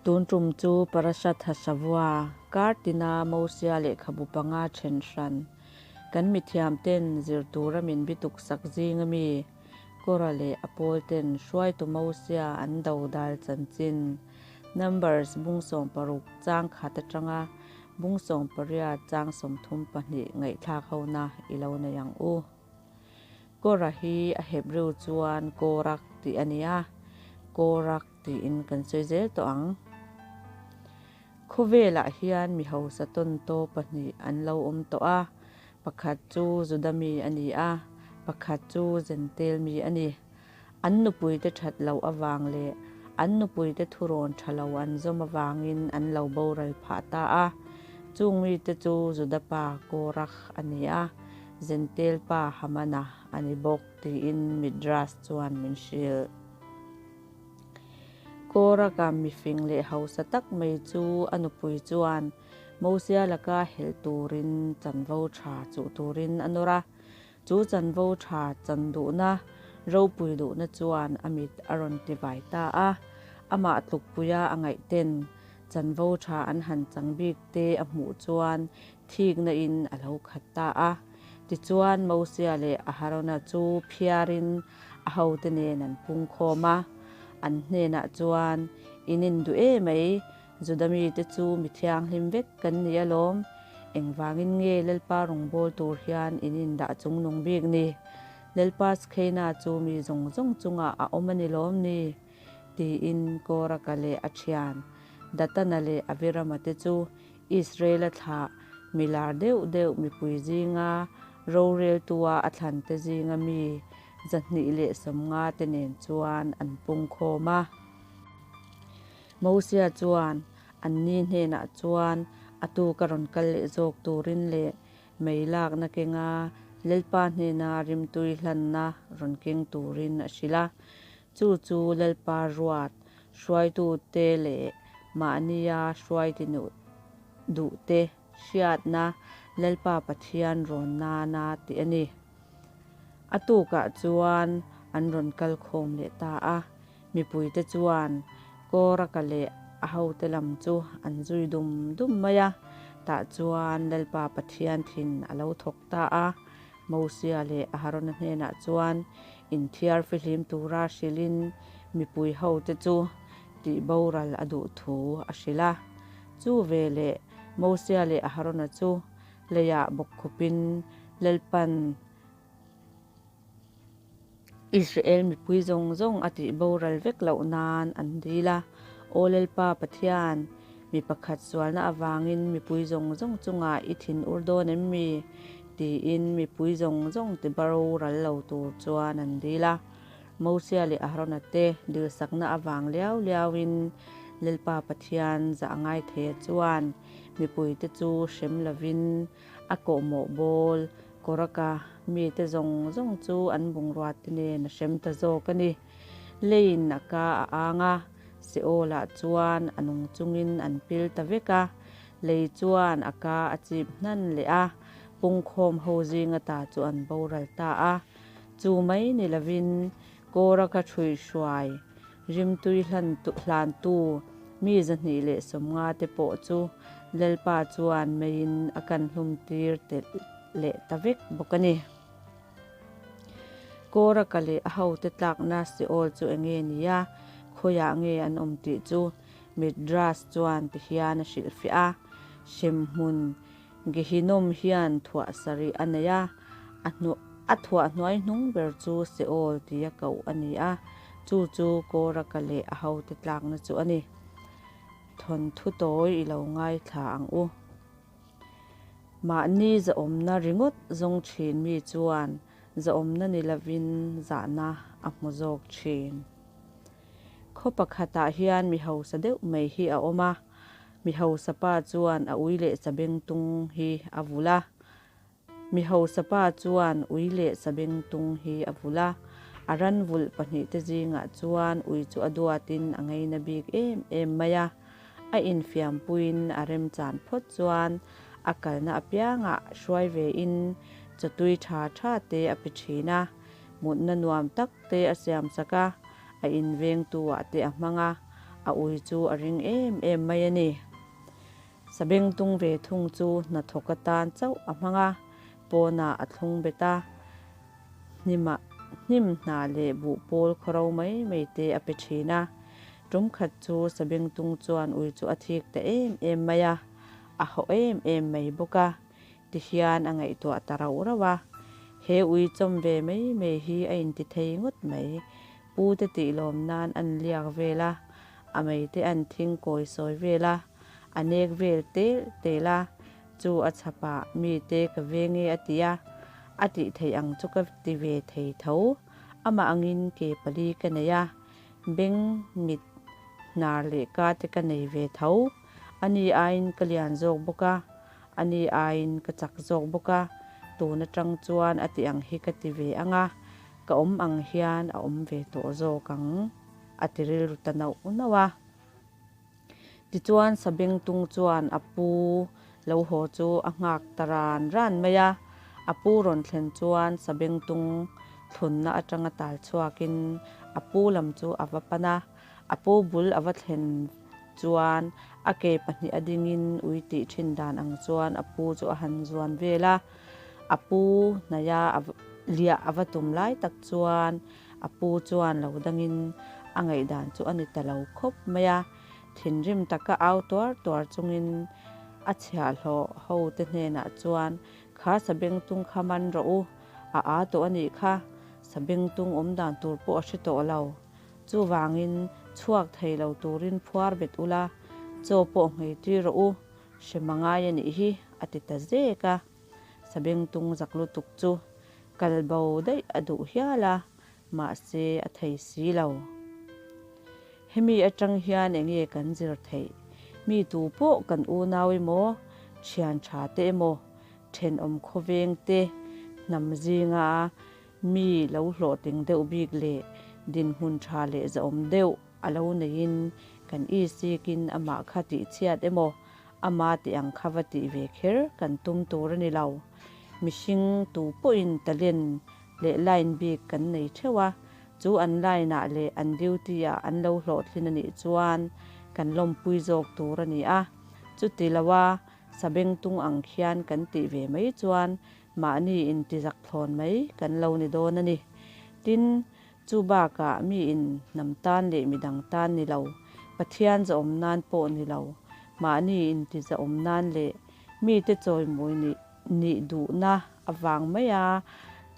Tun tum chu Parashat Hashavua, kar tina Mosia lehkhabu panga then hran, kan mithiam ten zir tura min bituk sak zing ami, Kora leh a pawl ten hruaitu Mosia an do dal chanchin, Numbers bung 16 chang khat atanga bung 18 chang 32 ngaihthlak hona i lo nei ang u. Kora hi a Hebrew chuan Korak tih a ni a, Korak tiin kan sawi zel tawh ang. Khawvelah hian mi hausa tawntaw pahnih an lo awm tawh a, pakhat chu Juda mi a ni a, pakhat chu Jentail mi a ni. An nupuite that loh avang leh an nupuite thurawn tha lo an zawm avangin an lo boral phah ta a. Chung mite chu Juda pa Korach a ni a, Jentail pa Hamana a ni bawk tiin Midrash chuan min hrilh. Korach-a mifing leh hausa tak mai chu a nupui chuan Mosia laka helh turin chanvo tha chuh turin a nawr a. Chu chanvo tha chan duhna, ropui duhna chuan a mit a rawn ti vai ta a. Amah tlukpuia a ngaihten chanvo tha an han chang bik te a hmuh chuan thikna in a lo khat ta a. Tichuan Mosia leh Aharona chu phiarin a hote nen an pungkhawm a. An hnenah chuan, In induh e mai, Juda mite chu mi thianghlim vek kan ni alawm, engvangin nge Lalpa rawngbâwl tur hian in indah chungnung bik ni? Lalpa Skheina chu mi zawng zawng chungah a awm a ni lawm ni? tiin Koraka leh a ṭhian Datana leh Avirama te chu Israela thlah mi lar deuh deuh mipui zinga roreltua a thlante zinga mi 250 te nen chuan an pungkhawm a. Mosia chuan anni hnenah chuan a tu ka rawn kal leh zawk turin leh mei lakna kenga Lalpa hnena rimtui hlanna rawn keng turin a hrilh a. Chu chu Lalpa ruat hruaitute leh mahnia hruaiti duhte hriatna Lalpa Pathian rawn nana tih a ni. A tukah chuan an rawn kal khawm leh ta a. Mipuite chuan Koraka leh a hote lam chu an zui dum dum mai a, tah chuan Lalpa Pathian thin a lo thawk ta a. Mosia leh Aharona hnenah chuan inthiar fihlim tura hrilhin mipui hote chu tihboral a duh thu a hrilh a. Chu veleh Mosia leh Aharona chu leiah bawkkhupin Lalpan Israel mipui zawng zawng a tih boral vek loh nan an dil a. Aw Lalpa Pathian, mi pakhat sualna avangin mipui zawng zawng chungah i thin ur dawn em mi? tiin mipui zawng zawng ti boral lo tur chuan an dil a. Mosia leh Aharona te dilsakna avang liau liauin Lalpa Pathian zah ngai theia chuan mipuite chu hrem lovin a kawhmawh bawl Koraka mite zawng zawng chu an bungrua te nen a hrem ta zawk a ni. Leiin a ka a ang a, Seolah chuan a nung chungin an pil ta vek a. Lei chuan a ka a chip hnan leh a, pungkhawm ho zinga ta chu an boral ta a. Chu mai ni lovin Koraka ṭhuihhruai rimtui hlantu mi 250 te pawh chu Lalpa chuan meiin a kan hlum tir telh leh ta vek bawk a ni. Koraka leh a hote tlakna Seol chu eng nge ni a, khawiah nge an awm tih chu Midrash chuan tihian a hrilhfiah a, Hremhmun Gehinnom hian thuah sarih a nei a, a thuah hnuai hnung ber chu Seol tia koh a ni a, chu chu Koraka leh a hote tlakna chu a ni. Thawnthu tawi i lo ngaithla ang u. Mahni zahawmna ringawt zawng thin mi chuan zahawmna ni lovin zahna a hmu zawk thin. Khaw pakhatah hian mi hausa deuh mai hi a awm a, mi hausa pa chuan a ui leh sabengtung hi a vulh a. Mi hausa pa chuan ui leh sabengtung hi a vulh a, a ran vulh pahnihte zingah chuan ui chu a duatin a ngaina bik em em mai a. A infiampuiin a remchan phawt chuan a kalna apiangah hruai vein chawtui tha tha te a pe thin a, mutna nuam tak te a siamsak a, a invengtu ah te a hmang a. A ui chu a ring em em mai a ni. Sabengtung ve thung chu hnathawk atan chauh a hmang a, pawnah a thlung bet a, hnimah hnim hnah leh buh pawl khawro mai mai te a pe thin a. Tum khat chu Sabengtung chuan ui chu a thik ta em em mai a, a haw em em mai bawk a. Tihian a ngaihtuah ta rauh rauh a, he ui chawm ve mai mai hi a inti thei ngawt mai. Pu te tih lawm nan an liak vel a, a mei te an thing kawi sawi vel a, a nek vel tel tel a, chu a chhapah mi te ka veng e a ti a, a tih theih ang chu ka ti ve thei tho. Amah angin ke pali ka nei a, beng, mit, hnar leh ka te ka nei ve tho. Ani aiin ka lian zawk bawk a, Ani aiin ka chak zawk bawk a, tun atang chuan a ti ang hi ka ti ve ang a, ka awm ang hian a awm ve tawh zawk ang, a ti rilru ta nauh nauh a. Tichuan Sabengtung chuan a pu lo haw chu a nghak ta ran ran mai a, a pu rawn thlen chuan Sabengtung thlunna atanga tal chhuakin a pu lam chu a va pan a, A pu bul a va thlen chuan a ke pahnih a dingin ui tih thin dan ang chuan a pu chu a han zuan vel a. A pu hnaia a liah a va tum lai tak chuan a pu chuan lo dangin a ngaihdan chu a ni ta lo khawp mai a. Thinrim taka au tuar tuar chungin a chhiahhlawh ho te hnenah chuan, Kha sabengtung kha man rawh u, a aa tawh a nih kha, sabengtung awm dan tur pawh a hre tawh lo. Chuvangin, chhuak thei lo turin phuar bet ula, chaw pawh nghei tir rawh u, hre mangai a nih hi, a ti ta zek a. Sabengtung zak lutuk chu kal bo daih a duh hial a, mahse a thei si lo. Hemi atang hian enge kan zir theih? Mi tu pawh kan unau emaw, thian tha te emaw, thenawm khawveng te, hnam zinga Mi lo hlawhtling deuh bik leh dinhmun tha leh zahawm deuh a lo neiin kan isikin amah kha tihchhiat emaw ama tih ang kha va tih ve kher kan tum tur a ni lo. Mihring tu pawhin talent leh line bik kan nei theuh a, chu an line ah leh an duty ah an lo hlawhtlin a nih chuan kan lawmpui zawk tur a ni a, chuti lo a sabengtung ang khian kan tih ve mai chuan Mahni intizak thlawn mai kan lo ni dawn a ni. Tin, chu bakah miin hnam tan leh midang tan ni lo, Pathian zahawm nan pawh ni lo, mahni intizahawm nan leh mite chawimawi nih nih duhna avang maia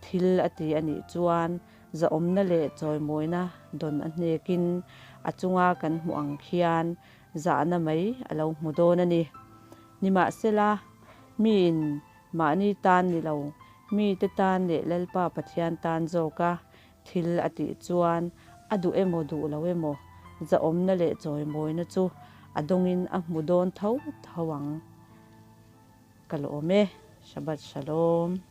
thil a ti a nih chuan zahawmna leh chawimawina dawn a hnekin a chunga kan hmuh ang khian zahna mai a lo hmu dawn a ni. Nimahsela, miin Mahni tan ni lo, mite tan leh Lalpa Pathian tan zawka thil a tih chuan a duh emaw duh lo emaw zahawmna leh chawimawina chu a dawngin a hmu dawn tho tho ang. Ka lawm e. Shabbat Shalom.